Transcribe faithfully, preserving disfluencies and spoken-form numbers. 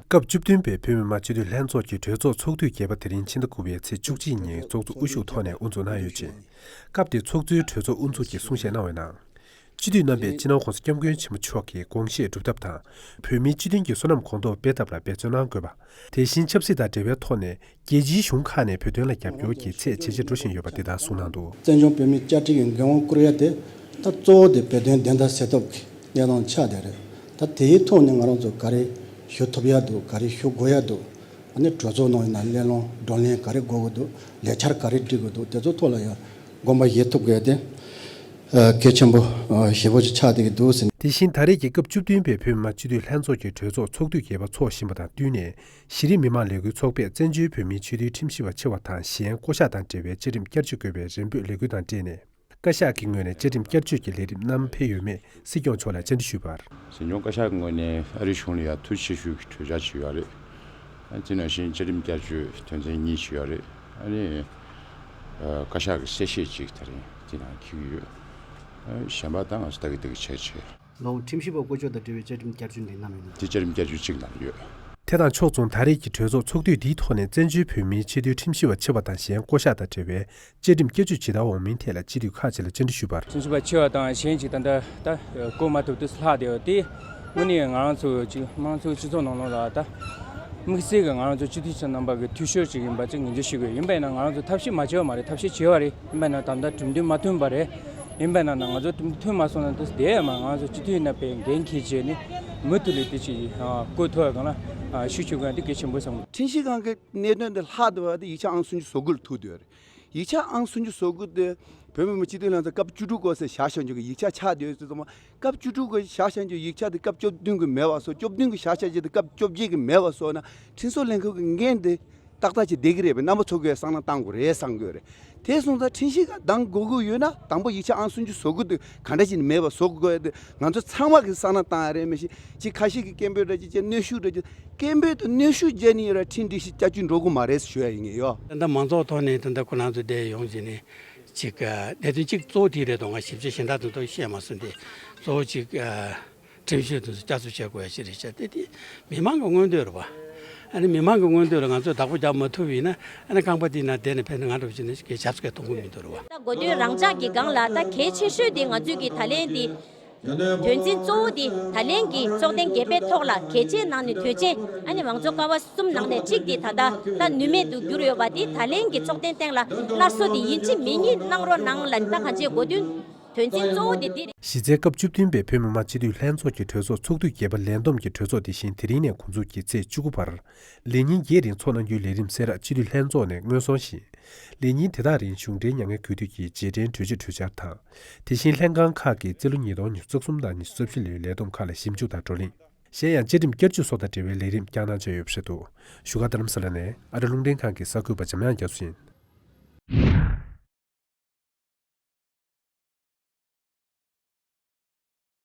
སྐབས་བཅུ་བདུན་པའི་བོད་མི་མང་སྤྱི་འཐུས་ལྷན་ཚོགས་ཀྱི་གྲོས་ཚོགས་ཚོགས་དུས་བརྒྱད་པ་དེ་རིང་ཕྱི་ཟླ་དགུ་པའི་ཚེས་བཅུ་གཅིག་ཉིན་ཚོགས་གཙོ་དབུ་བཞུགས་ཐོག་ནས་དབུ་འཛུགས་གནང་ཡོད་ཅིང་། སྐབས་དེའི་ཚོགས་གཙོའི་གྲོས་ཚོགས་དབུ་འཛུགས་ཀྱིས་གསུང་བཤད་གནང་བའི་ནང་། སྤྱི་འཐུས་རྣམ་པས་སྤྱི་ནོར་༸གོང་ས་༸སྐྱབས་མགོན་ཆེན་པོ་མཆོག་གི་དགོངས་བཞེད་སྒྲུབ་ཐབས་དང་། བོད་མིའི་སྤྱི་མཐུན་གྱི་བསོད་ནམས་གོང་མཐོར་སྤེལ་ཐབས་ལ་འབད་བརྩོན་གནང་དགོས་པ། དེ་བཞིན་ཆབ་སྲིད་དང་འབྲེལ་བའི་ཐོག་ནས་རྒྱལ་སྤྱིའི་གཞུང་ཁག་ནས་བོད་དོན་ལ་རྒྱབ་སྐྱོར་གྱི་ཚད་ཇེ་ཆེར་འགྲོ་བཞིན་ཡོད་པ་འདི་དག་གསུངས་གནང་འདུག། བཙན་བྱོལ་བོད་མིའི་བཅའ་ཁྲིམས་ཀྱི་འགན་དབང་བསྐུར་ཡ་དེ་ད་གཙོ་བོ་དེ་བོད་དོན་བདེན་མཐའ་གསལ་ཐབས་ཀྱི་གནས་སྟངས་ཆགས་བསྡད་རེད། ད་དེའི་ཐོག་ནས་ང་རང་ཚོ་ག་རེ་ཞུ་ཐུབ་ཡ་འདུག། ག་རེ་ཞུ་དགོས་ཡ་འདུག། ཨ་ནི་གྲོས་ཚོགས་ནང་ཡིན་ན་གླེང་སློང་བགྲོ་གླེང་ག་རེ་དགོས་ཀྱི་འདུག། ལས་འཆར་ག་རེ་སྒྲིག་དགོས་འདུག། དེ་ཚོ་ཐོག་ལ་ཡང་དགོངས་པ་བཞེས་ཐུབ་དགོས་ཡ་དེ་ཨ་གལ་ཆེན་པོ་ཨ་ཞེ་པོ་ཅིག་ཆགས་བསྡད་ཀྱི་འདུག་ཟེར། དེ་བཞིན་ད་རེས་ཀྱི་སྐབས་བཅུ་བདུན་པའི་བོད་མི་མང་སྤྱི་འཐུས་ལྷན་ཚོགས་ཀྱི་གྲོས་ཚོགས་ཚོགས་དུས་བརྒྱད་པ་འཚོགས་བཞིན་པ་དང་བསྟུན་ནས། གཞི་རིམ་མི་མང་ལས་འགུལ་ཚོགས་པས་བཙན་བྱོལ་བོད་མིའི་སྤྱི་འཐུས་ཁྲིམས་ཞིབ་པ་ཆེ་བ་དང་གཞན་བསྐོ་གཞག་དང་འབྲེལ་བའི་བཅའ་ཁྲིམས་བསྐྱར་བཅོས་དགོས་པའི་རེ་འབོད་ལས་འགུལ་དང་འབྲེལ་ནས། བཀའ་ཤག་གི་ངོས་ནས་བཅའ་ཁྲིམས་བསྐྱར་བཅོས་ཀྱི་ལས་རིམ་བསྣམས་ཕེབས་ཡོད་མེད་སྲིད་སྐྱོང་མཆོག་ལ་བཅར་འདྲི་ཞུས་པར། སྲིད་སྐྱོང་བཀའ་ཤག་གི་ངོས་ནས་ཨ་རིའི་གཞུང་ལ་ཡང་ཐུགས་རྗེ་ཆེ་ཞུ་གི་གྲོས་འཆར་ཅིག་ཡོད་རེད། ཨ་དེ་ནང་བཞིན་བཅའ་ཁྲིམས་བསྐྱར་བཅོས་དོན་ཚན་གཉིས་ཅིག་ཡོད་རེད། ཨ་ནི་ཨ་བཀའ་ཤག་གི་གསལ་བཤད་ཅིག་ད་རིང་དེ་ནང་འཁྱེར་གྱི་ཡོད། ཨ་གཞན་པ་ད་ང་ཚོ་ད་གི་ད་གི་བྱས་བྱས། ལའོ་ཁྲིམས་ཞིབ་པ་བསྐོ་ཕྱོགས་དང་འབྲེལ་བའི་བཅའ་ཁྲིམས་བསྐྱར་བཅོས་འདི་བསྣམས་ཡོད་ན། དེ་བཅའ་ཁྲིམས་བསྐྱར་བཅོས་གཅིག་བསྣམས་ཡོད། དེ་དང་ཕྱོགས་མཚུངས་ད་རེས་ཀྱི་གྲོས་ཚོགས་ཚོགས་དུས་འདིའི་ཐོག་ནས་བཙན་བྱོལ་བོད་མིའི་སྤྱི་འཐུས་ཁྲིམས་ཞིབ་པ་ཆེ་བ་དང་གཞན་བསྐོ་གཞག་དང་འབྲེལ་བའི་བཅའ་ཁྲིམས་བསྐྱར་བཅོས་ཇི་ལྟར་འོང་མིན་ཐད་ལ་སྤྱི་འཐུས་ཁག་ཅིག་ལ་བཅར་འདྲི་ཞུས་པར། ཁྲིམས་ཞིབ་པ་ཆེ་བ་དང་གཞན་ཅིག་ད་ལྟ་ད་བསྐོ་མ་ཐུབ་དུས་ལྷག་བསྡད་ཡོད་དེ། དངོས་གནས་ང་རང་ཚོ་ཅིག་དམངས་གཙོའི་སྤྱི་ཚོགས་ནང་ལོགས་ལ་ད་དམིགས་བསལ་གྱི་ང་རང་ཚོ་སྤྱི་འཐུས་ཚོ་རྣམ་པ་གི་འཐུས་ཤོར་ཅིག་ཡིན་པ་ཅིག་ངོས་འཛིན་ཞུ་དགོས། ཡིན་པས་ན་ང་རང་ཚོ་ཐབས་ཤེས་མ་བྱས་པ་མ་རེད། ཐབས་ཤེས་བྱས་པ་རེད། ཡིན་པས་ན་ད་ལྟ་གྲུབ་འབྲས་མ་ཐོན་པ་རེད། ཡིན་པས་ན་ན་ང་ཚོ་གྲུབ་འབྲས་ཐོན་མ་སོང་ན་དུས་དེ་ཡང་མ་ང་ཚོ་སྤྱི་འཐུས་རྣམ་པས་འགན་འཁྱེར་བྱས་ནས་མུ་མཐུད་ལས་དེ་ཅིག་བསྐོ་ཐུབ་པ་གང་ལ་ཞུ་ཆོག་གི་འདི་གལ་ཆེན་པོ་བསམ། ཁྲིམས་ཞིབ་ཁང་གི་གནད་དོན་དེ་ལྷག་བསྡད་པ་དེ་ཡིག་ཆ་ཨང་སུམ་ཅུ་སོ་དགུ་ལ་ཐུག་བསྡད་ཡོད་རེད། ཡིག་ཆ་ཨང་སུམ་ཅུ་སོ་དགུ་དེ་བོད་མི་མང་སྤྱི་འཐུས་ལྷན་ཚོགས་སྐབས་བཅུ་དྲུག་སྐོར་ཟེར་བཞག་བཞག་འཇོག་གི་ཡིག་ཆ་ཆགས་བསྡད་ཡོད་ཚུལ་ཙམ་པ། སྐབས་བཅུ་དྲུག་གི་བཞག་བཞག་འཇོག་ཡིག་ཆ་དེ་སྐབས་བཅུ་བདུན་གི་མེད་པ་བཟོ། བཅུ་བདུན་གི་བཞག་བཞག་འཇོག་དེ་སྐབས་བཅོ་བརྒྱད་གི་མེད་པ་བཟོ་ན་ཁྲིམས་བཟོ་ལྷན་ཁང་གི་འགན་དེ་ཏག་ཏག་ཅིག་བསྡད་ཀྱི་རེད་པས། རྣམ་པ་ཚོ་གིས་བསམ་བློ་བཏང་དགོས་རེད་བསམ་གྱི་ཡོད་རེད། དེ་སོང་ཙང་ཁྲིམས་ཞིབ་ཁང་འདང་དགོས་ཀྱི་ཡོད་ན་དང་པོ་ཡིག་ཆ་ཨང་སུམ་ཅུ་སོ་དགུ་དེ་ག་འདྲ་ཞིག་ནས་མེད་པ་བཟོ་དགོས་ཡ་དེ་ང་ཚོ་ཚང་མ་གིས་བསམ་བློ་བཏང་ཡ་རེད། མི་ཤེས་ཅིག་ཁ་ཤས་ཀྱིས་སྐད་འབོད་འདྲ་ཅིག་བྱས། གནོན་ཤུགས་འདྲ་ཅིག། སྐད་འབོད་དང་གནོན་ཤུགས་བརྒྱབ་ནས་ཡོད་ར་ཁྲིམས་སྒྲིག་གཞི་བསྐྱར་བཅོས་འགྲོ་གི་མ་རེད་ཞུ་ཡ་ཡིན་ངེས་ཡོད། ད་ལྟ་མང་ཚོགས་ཐོག་ནས་ད་ལྟ་ཁོ་རང་ཚོ་འདིར་ཡོང་བྱས་ནས་ཅིག་གནད་དོན་གཅིག་གཙོ་བོ་དེ་རེད་དོ། ང་ཞིབ་ཆ་གཞན་དག་དོན་དག་བཤད་མ་སོང་སྟེ། གཙོ་བོ་གཅིག་ཁྲིམས་གཞི་དེ་ཚོ་བསྐྱར་གསོ་བྱེད་དགོས་ཡ་ཞིག་རེད་ཤག། དེ་དེ་མི་མང་གི་མངོན་འདོད་རེད་བ། ཨ་ནི་མི་མང་གི་མངོན་འདོད་ལ་ང་ཚོས་བདག་པོ་རྒྱག་མ་ཐུབ་པ་ཡིན་ན། ཨ་ནི་ཁང་པ་དེའི་ནང་བསྡད་ནས་ཕེབས་ནས་ང་འདྲ་བོ་བྱས་ནས་ཞིག་གི་ཞབས་སྐད་གཏོང་གི་མི་འདུག་རེད་བ། ད་དགོས་འདུན་རང་འཇགས་ཀྱི་སྒང་ལ་ད་གལ་ཆེ་ཤོས་དེ་ང་ཚོས་ཀྱི་ད་ལན་དེ། དོན་ཚན་གཙོ་བོ་དེ་ད་ལན་གྱི་ཚོགས་ཐེངས་བརྒྱད་པའི་ཐོག་ལ་གལ་ཆེའི་ནང་ནས་གལ་ཆེ། ཨ་ནི་མང་གཙོ་ཀ་བ་གསུམ་ནང་ནས་གཅིག་དེ་ད་ལྟ་ད་ནུས་མེད་དུ་གྱུར་ཡོད་པ་དེ་ད་ལན་གྱི་ཚོགས་ཐེངས་སྟེང་ལ་སླར་གསོ་དེ་ཡིན་གཅིག་མིན་གཉིས་གནང་རོགས་གནང་ལ་ད་གང་ཅིའི་དགོས་དོན་དོན་ཚན་གཙོ་བོ་དེ་འདི་རེད། གཞི་རྩའི་སྐབས་བཅུ་བདུན་པའི་བོད་མི་མང་སྤྱི་འཐུས་ལྷན་ཚོགས་ཀྱི་གྲོས་ཚོགས་ཚོགས་དུས་བརྒྱད་པ་ལས་བསྡོམས་ཀྱི་གྲོས་ཚོགས་དེ་བཞིན་དེ་རིང་ནས་འགོ་འཛུགས་ཀྱིས་ཚེས་བཅུ་དགུ་བར་ལས་ཉིན་བརྒྱད་རིང་ཚོགས་གནང་རྒྱུའི་ལས་རིམ་གསལ་བསྒྲགས་སྤྱི་འཐུས་ལྷན་ཚོགས་ནས་སྔོན་སོང་ཞིང་། ལས་ཉིན་དེ་དག་རིང་གཞུང་འབྲེལ་མྱ་ངན་གུས་འདུད་ཀྱི་རྗེས་དྲན་གྲོས་ཆོད་གྲོས་འཆར་དང་། དེ་བཞིན་ལྷན་ཁང་ཁག་གིས་རྩིས་ལོ་ཉིས་སྟོང་ཉི་ཤུ་རྩ་གསུམ་དང་ཉི་ཤུ་རྩ་བཞི་ལོའི་ལས་བསྡོམས་ཁག་ལ་ཞིབ་འཇུག་དང་བགྲོ་གླེང་། གཞན་ཡང་བཅའ་ཁྲིམས་བསྐྱར་བཅོས་སོགས་དང་འབྲེལ་བའི་ལས་རིམ་བསྐྱངས་གནང་བྱས་ཡོད་པ་རེད་འདུག་བཞུགས་སྒར་རྡ་རམ་ས་ལ་ནས་ཨ་རི་རླུང་འཕྲིན་ཁང་གི་གསར་འགོད་པ་འཇམ་དབྱངས་རྒྱ་མཚོ་ཡིན།